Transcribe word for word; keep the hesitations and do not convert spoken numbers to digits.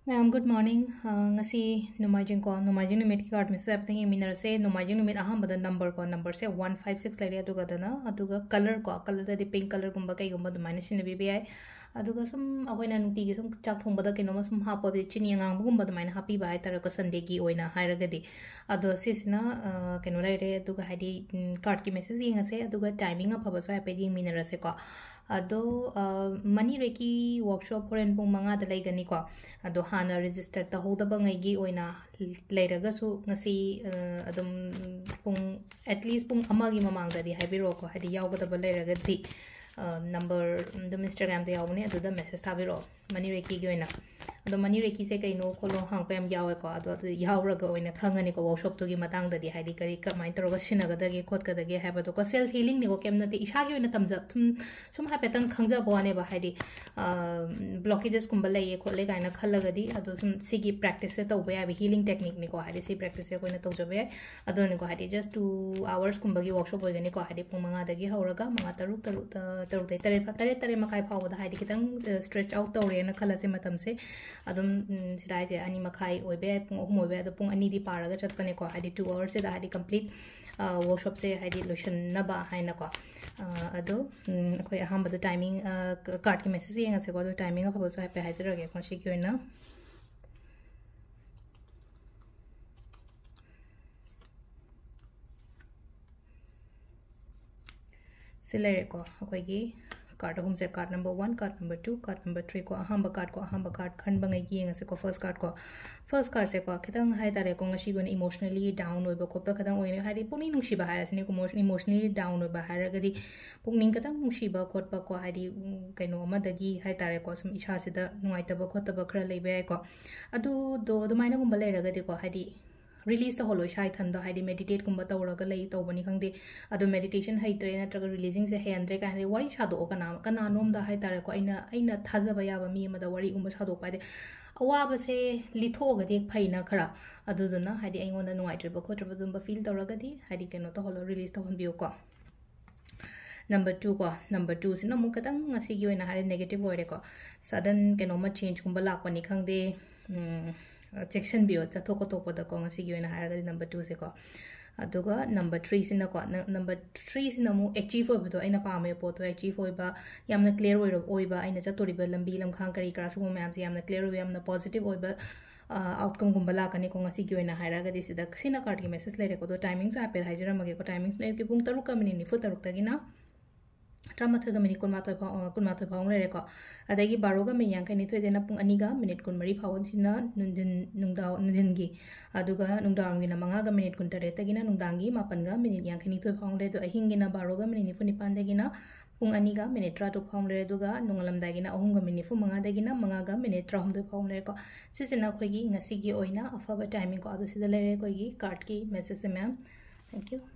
ꯃꯌꯥꯝ, good morning꯫ ꯑ, ꯉꯁꯤ ꯅꯣꯡꯃꯥꯏꯖꯤꯡ ꯀꯣ, ꯅꯣꯡꯃꯥꯏꯖꯤꯡ ꯅꯨꯃꯤꯠꯀꯤ card message ꯍꯥꯏꯐꯦꯠꯇꯪ ꯌꯦꯡꯃꯤꯟꯅꯔꯁꯦ꯫ ꯅꯣꯡꯃꯥꯏꯖꯤꯡ ꯅꯨꯃꯤꯠ ꯑꯍꯥꯟꯕꯗ number ꯀꯣ, numberꯁꯦ one five six ꯂꯩꯔꯦ, ꯑꯗꯨꯒ ꯑꯗꯨꯅ, ꯑꯗꯨꯒ colour ꯀꯣ, colourꯗꯗꯤ pink colourꯒꯨꯝꯕ ꯀꯩꯒꯨꯝꯕ ꯑꯗꯨꯃꯥꯏꯅ ꯁꯤꯖꯤꯟꯅꯕꯤꯕ ꯌꯥꯏ꯫ ꯑꯗꯨꯒ ꯁꯨꯝ ꯑꯩꯈꯣꯏꯅ ꯅꯨꯡꯇꯤꯒꯤ ꯁꯨꯝ ꯆꯥꯛ ꯊꯣꯡꯕꯗ ꯀꯩꯅꯣꯝꯃ ꯁꯨꯝ ꯍꯥꯞꯄ, ꯆꯤꯅꯤ ꯑꯉꯥꯡꯕꯒꯨꯝꯕ ꯑꯗꯨꯃꯥꯏꯅ ꯍꯥꯞꯄꯤꯕ ꯍꯥꯏꯇꯥꯔꯦꯀꯣ, Sundayꯒꯤ ꯑꯣꯏꯅ ꯍꯥꯏꯔꯒꯗꯤ꯫ ꯑꯗꯣ ꯁꯤꯁꯤꯅ, ꯑ, ꯀꯩꯅꯣ ꯂꯩꯔꯦ, ꯑꯗꯨꯒ ꯍꯥꯏꯗꯤ, ꯎꯝ, cardꯀꯤ message ꯌꯦꯡꯉꯁꯦ, ꯑꯗꯨꯒ timing ꯑꯐꯕꯁꯨ ꯍꯥꯏꯐꯦꯠ ꯌꯦꯡꯃꯤꯟꯅꯔꯁꯦꯀꯣ꯫ ꯑꯗꯣ, ꯑ, ꯃꯅꯤ ꯔꯦꯀꯤ workshop ꯍꯣꯔꯦꯟ ꯄꯨꯡ ꯃꯉꯥꯗ ꯂꯩꯒꯅꯤꯀꯣ꯫ ꯑꯗꯣ ꯍꯥꯟꯅ register ꯇꯧꯍꯧꯗꯕꯉꯩꯒꯤ ꯑꯣꯏꯅ ꯂꯩꯔꯒꯁꯨ ꯉꯁꯤ, ꯑ, ꯑꯗꯨꯝ ꯄꯨꯡ, at least ꯄꯨꯡ ꯑꯃꯒꯤ ꯃꯃꯥꯡꯗꯗꯤ ꯍꯥꯏꯕꯤꯔꯛꯑꯣꯀꯣ, ꯍꯥꯏꯗꯤ ꯌꯥꯎꯒꯗꯕ ꯂꯩꯔꯒꯗꯤ, ꯑ, number ꯑꯗꯨꯝ Instagramꯗ ꯌꯥꯎꯕꯅꯦ, ꯑꯗꯨꯗ message ꯊꯥꯕꯤꯔꯛꯑꯣ ꯃꯅꯤ ꯔꯦꯀꯤꯒꯤ ꯑꯣꯏꯅ꯫ ꯑꯗꯣ ꯃꯅꯤ ꯔꯦꯀꯤꯁꯦ ꯀꯩꯅꯣ ꯈꯣꯠꯂꯣ ꯍꯪꯉꯛꯄ ꯌꯥꯝ ꯌꯥꯎꯋꯦꯀꯣ, ꯑꯗꯣ ꯑꯗꯨ ꯌꯥꯎꯔꯒ ꯑꯣꯏꯅ ꯈꯪꯉꯅꯤꯀꯣ workshopꯇꯨꯒꯤ ꯃꯇꯥꯡꯗꯗꯤ, ꯍꯥꯏꯗꯤ ꯀꯔꯤ ꯀꯃꯥꯏꯅ ꯇꯧꯔꯒ ꯁꯤꯟꯅꯒꯗꯒꯦ ꯈꯣꯠꯀꯗꯒꯦ ꯍꯥꯏꯕꯗꯣꯀꯣ꯫ Self healingꯅꯤꯀꯣ, ꯀꯩꯝ ꯅꯠꯇꯦ, ꯏꯁꯥꯒꯤ ꯑꯣꯏꯅ ꯇꯝꯖ-, ꯁꯨꯝ, ꯁꯨꯝ ꯍꯥꯏꯐꯦꯠꯇꯪ ꯈꯪꯖꯕ ꯋꯥꯅꯦꯕ, ꯍꯥꯏꯗꯤ, ꯑ, blockagesꯀꯨꯝꯕ ꯂꯩꯌꯦ ꯈꯣꯠꯂꯦ ꯀꯥꯏꯅ ꯈꯜꯂꯒꯗꯤ, ꯑꯗꯣ ꯁꯨꯝ ꯁꯤꯒꯤ practiceꯁꯦ ꯇꯧꯕ ꯌꯥꯏꯕ healing techniqueꯅꯤꯀꯣ, ꯍꯥꯏꯗꯤ ꯁꯤ practiceꯁꯦ ꯑꯩꯈꯣꯏꯅ ꯇꯧꯖꯕ ꯌꯥꯏ꯫ ꯑꯗꯨꯅꯀꯣ, ꯍꯥꯏꯗꯤ just two hoursꯀꯨꯝꯕꯒꯤ workshop ꯑꯣꯏꯒꯅꯤꯀꯣ, ꯍꯥꯏꯗꯤ ꯄꯨꯡ ꯃꯉꯥꯗꯒꯤ ꯍꯧꯔꯒ ꯃꯉꯥ, ꯇꯔꯨꯛ, ꯇꯔꯨꯛ, ꯇꯔꯨꯛꯇꯩ ꯇꯔꯦꯠ ꯐꯥꯎ, ꯇꯔꯦꯠ, ꯇꯔꯦꯠ ꯃꯈꯥꯏ ꯐꯥꯎꯕꯗ ꯍꯥꯏꯗꯤ ꯈꯤꯇꯪ, ꯑ, stretch out ꯇꯧꯔꯦꯅ ꯈꯜꯂꯁꯦ ꯃꯇꯝꯁꯦ꯫ ꯑꯗꯨꯝ, ꯎꯝ, ꯁꯤꯗ ꯍꯥꯏꯁꯦ ꯑꯅꯤ ꯃꯈꯥꯏ ꯑꯣꯏꯕ ꯌꯥꯏ, ꯄꯨꯡ ꯑꯍꯨꯝ ꯑꯣꯏꯕ ꯌꯥꯏ, ꯑꯗꯣ ꯄꯨꯡ ꯑꯅꯤꯗꯤ ꯄꯥꯔꯒ ꯆꯠꯄꯅꯦꯀꯣ, ꯍꯥꯏꯗꯤ two hoursꯁꯤꯗ ꯍꯥꯏꯗꯤ complete, ꯑ, workshopꯁꯦ ꯍꯥꯏꯗꯤ ꯂꯣꯏꯁꯤꯟꯅꯕ ꯍꯥꯏꯅꯀꯣ꯫ ꯑ, ꯑꯗꯣ, ꯎꯝ, ꯑꯩꯈꯣꯏ ꯑꯍꯥꯟꯕꯗ timing, ꯑ, ꯀ-, cardꯀꯤ message ꯌꯦꯡꯉꯁꯦꯀꯣ, ꯑꯗꯣ timing ꯑꯐꯕꯁꯨ ꯍꯥꯏꯐꯦꯠ ꯍꯥꯏꯖꯔꯒꯦꯀꯣ ꯁꯤꯒꯤ ꯑꯣꯏꯅ꯫ ꯁꯤ ꯂꯩꯔꯦꯀꯣ, ꯑꯩꯈꯣꯏꯒꯤ card ꯑꯍꯨꯝꯁꯦ, card number one, card number two, card number three ꯀꯣ꯫ ꯑꯍꯥꯟꯕ card ꯀꯣ, ꯑꯍꯥꯟꯕ card ꯈꯟꯕꯉꯩꯒꯤ ꯌꯦꯡꯉꯁꯦꯀꯣ, first card ꯀꯣ꯫ First cardꯁꯦꯀꯣ, ꯈꯤꯇꯪ ꯍꯥꯏꯇꯥꯔꯦꯀꯣ, ꯉꯁꯤꯒꯤ ꯑꯣꯏꯅ emotionally down ꯑꯣꯏꯕ ꯈꯣꯠꯄ ꯈꯤꯇꯪ ꯑꯣꯏꯅ, ꯍꯥꯏꯗꯤ ꯄꯨꯛꯅꯤꯡ ꯅꯨꯡꯁꯤꯕ ꯍꯥꯏꯔꯁꯤꯅꯦꯀꯣ, emotion-, emotionally down ꯑꯣꯏꯕ ꯍꯥꯏꯔꯒꯗꯤ ꯄꯨꯛꯅꯤꯡ ꯈꯤꯇꯪ ꯅꯨꯡꯁꯤꯕ ꯈꯣꯠꯄ ꯀꯣ, ꯍꯥꯏꯗꯤ, ꯎꯝ, ꯀꯩꯅꯣ ꯑꯃꯗꯒꯤ ꯍꯥꯏꯇꯥꯔꯦꯀꯣ, ꯁꯨꯝ ꯏꯁꯥꯁꯤꯗ ꯅꯨꯡꯉꯥꯏꯇꯕ ꯈꯣꯠꯇꯕ ꯈꯔ ꯂꯩꯕ ꯌꯥꯏꯀꯣ꯫ ꯑꯗꯨꯗꯣ ꯑꯗꯨꯃꯥꯏꯅꯒꯨꯝꯕ ꯂꯩꯔꯒꯗꯤꯀꯣ, ꯍꯥꯏꯗꯤ release ꯇꯧꯍꯜꯂꯣ ꯏꯁꯥ ꯏꯊꯟꯗ, ꯍꯥꯏꯗꯤ meditateꯀꯨꯝꯕ ꯇꯧꯔꯒ ꯂꯩ ꯇꯧꯕꯅꯤ ꯈꯪꯗꯦ, ꯑꯗꯣ meditation ꯍꯩꯇ꯭ꯔꯦ ꯅꯠꯇ꯭ꯔꯒ releasingꯁꯦ ꯍꯩꯍꯟꯗ꯭ꯔꯦ ꯀꯥꯏꯅ ꯍꯥꯏꯗꯤ ꯋꯥꯔꯤ ꯁꯥꯗꯣꯛꯑꯣ, ꯀꯅꯥ, ꯀꯅꯥꯅꯣꯝꯗ ꯍꯥꯏꯇꯥꯔꯦꯀꯣ, ꯑꯩꯅ, ꯑꯩꯅ ꯊꯥꯖꯕ ꯌꯥꯕ ꯃꯤ ꯑꯃꯗ ꯋꯥꯔꯤꯒꯨꯝꯕ ꯁꯥꯗꯣꯛꯄ ꯍꯥꯏꯗꯤ ꯑꯋꯥꯕꯁꯦ ꯂꯤꯊꯣꯛꯑꯒꯗꯤ ꯐꯩꯅ ꯈꯔ꯫ ꯑꯗꯨꯗꯨꯅ ꯍꯥꯏꯗꯤ ꯑꯩꯉꯣꯟꯗ ꯅꯨꯡꯉꯥꯏꯇ꯭ꯔꯤꯕ ꯈꯣꯠꯇ꯭ꯔꯤꯕ ꯑꯗꯨꯝꯕ feel ꯇꯧꯔꯒꯗꯤ ꯍꯥꯏꯗꯤ ꯀꯩꯅꯣ ꯇꯧꯍꯜꯂꯣ, release ꯇꯧꯍꯟꯕꯤꯌꯨꯀꯣ꯫ Number two ꯀꯣ, number twoꯁꯤꯅ ꯑꯃꯨꯛ ꯈꯤꯇꯪ ꯉꯁꯤꯒꯤ ꯑꯣꯏꯅ ꯍꯥꯏꯔꯦ negative ꯑꯣꯏꯔꯦꯀꯣ꯫ Sudden ꯀꯩꯅꯣꯝꯃ changeꯀꯨꯝꯕ ꯂꯥꯛꯄꯅꯤ ꯈꯪꯗꯦ, ꯎꯝ, ꯆꯦꯛꯁꯤꯟꯕꯤꯌꯣ ꯆꯠꯊꯣꯛ ꯈꯣꯠꯇꯣꯛꯄꯗꯀꯣ꯫ ꯉꯁꯤꯒꯤ ꯑꯣꯏꯅ ꯍꯥꯏꯔꯒꯗꯤ ꯅꯝꯕꯔ ꯇꯨꯁꯦꯀꯣ꯫ ꯑꯗꯨꯒ ꯅꯝꯕꯔ ꯊ꯭ꯔꯤꯁꯤꯅꯀꯣ, ꯅꯝꯕꯔ ꯊ꯭ꯔꯤꯁꯤꯅ ꯑꯃꯨꯛ ꯑꯦꯆꯤꯞ ꯑꯣꯏꯕꯗꯣ ꯑꯩꯅ ꯄꯥꯝꯃꯦ꯫ ꯄꯣꯠꯇꯣ ꯑꯦꯆꯤꯞ ꯑꯣꯏꯕ, ꯌꯥꯝꯅ ꯀ꯭ꯂꯤꯌꯥꯔ ꯑꯣꯏꯔ ꯑꯣꯏꯕ, ꯑꯩꯅ ꯆꯠꯇꯣꯔꯤꯕ ꯂꯝꯕꯤ ꯂꯝꯈꯥꯡ ꯀꯔꯤ ꯀꯔꯥ ꯁꯤꯒꯨꯝꯕ ꯃꯌꯥꯝꯁꯦ ꯌꯥꯝꯅ ꯀ꯭ꯂꯤꯌꯥꯔ ꯑꯣꯏꯕ, ꯌꯥꯝꯅ ꯄꯣꯖꯤꯇꯤꯚ ꯑꯣꯏꯕ ꯑꯥꯎꯠꯀꯝꯒꯨꯝꯕ ꯂꯥꯛꯀꯅꯤꯀꯣ꯫ ꯉꯁꯤꯒꯤ ꯑꯣꯏꯅ ꯍꯥꯏꯔꯒꯗꯤ ꯁꯤꯗ ꯁꯤꯅ ꯀꯥꯔꯠꯀꯤ ꯃꯦꯁꯦꯖ ꯂꯩꯔꯦꯀꯣ꯫ ꯑꯗꯣ ꯇꯥꯏꯃꯤꯡꯁꯨ ꯍꯥꯏꯐꯦꯠ ꯍꯥꯏꯖꯔꯝꯃꯒꯦꯀꯣ꯫ ꯇꯥꯏꯃꯤꯡꯁꯤꯅ ꯑꯌꯨꯛꯀꯤ ꯄꯨꯡ ꯇꯔꯨꯛꯀ ꯃꯤꯅꯤꯠ ꯅꯤꯐꯨ ꯇꯔꯨꯛꯇꯒꯤꯅ ꯇꯔꯥꯃꯥꯊꯣꯏꯒ ꯃꯤꯅꯤꯠ ꯀꯨꯟꯃꯥꯊꯣꯏ ꯐꯥꯎ, ꯑ, ꯀꯨꯟꯃꯥꯊꯣꯏ ꯐꯥꯎ ꯂꯩꯔꯦꯀꯣ꯫ ꯑꯗꯒꯤ ꯕꯥꯔꯣꯒ ꯃꯤꯅꯤꯠ ꯌꯥꯡꯈꯩ ꯅꯤꯊꯣꯏꯗꯩꯅ ꯄꯨꯡ ꯑꯅꯤꯒ ꯃꯤꯅꯤꯠ ꯀꯨꯟꯃꯔꯤ ꯐꯥꯎꯕꯁꯤꯅ ꯅꯨꯡꯊꯤꯟ, ꯅꯨꯡꯗꯥꯡ, ꯅꯨꯡꯊꯤꯟꯒꯤ, ꯑꯗꯨꯒ ꯅꯨꯡꯗꯥꯡꯒꯤꯅ ꯃꯉꯥꯒ ꯃꯤꯅꯤꯠ ꯀꯨꯟꯇꯔꯦꯠꯇꯒꯤꯅ ꯅꯨꯡꯗꯥꯡꯒꯤ ꯃꯥꯄꯟꯒ ꯃꯤꯅꯤꯠ ꯌꯥꯡꯈꯩ ꯅꯤꯊꯣꯏ ꯐꯥꯎ ꯂꯩ꯫ ꯑꯗꯣ ꯑꯍꯤꯡꯒꯤꯅ ꯕꯥꯔꯣꯒ ꯃꯤꯅꯤꯠ ꯅꯤꯐꯨ ꯅꯤꯄꯥꯟꯗꯒꯤꯅ ꯄꯨꯡ ꯑꯅꯤꯒ ꯃꯤꯅꯤꯠ ꯇꯔꯥꯇꯔꯨꯛ ꯐꯥꯎ ꯂꯩꯔꯦ꯫ ꯑꯗꯨꯒ ꯅꯣꯡꯉꯥꯜꯂꯝꯗꯥꯏꯒꯤꯅ ꯑꯍꯨꯝꯒ ꯃꯤꯅꯤꯠ ꯅꯤꯐꯨ ꯃꯉꯥꯗꯒꯤꯅ ꯃꯉꯥꯒ ꯃꯤꯅꯤꯠ ꯇꯔꯥꯍꯨꯝꯗꯣꯏ ꯐꯥꯎ ꯂꯩꯔꯦꯀꯣ꯫ ꯁꯤꯁꯤꯅ ꯑꯩꯈꯣꯏꯒꯤ ꯉꯁꯤꯒꯤ ꯑꯣꯏꯅ ꯑꯐꯕ ꯇꯥꯏꯃꯤꯡꯀꯣ꯫ ꯑꯗꯣ ꯁꯤꯗ ꯂꯩꯔꯦ ꯑꯩꯈꯣꯏꯒꯤ ꯀꯥꯔꯠꯀꯤ ꯃꯦꯁꯦꯖꯁꯦ, ꯃꯦꯝ꯫ Thank you.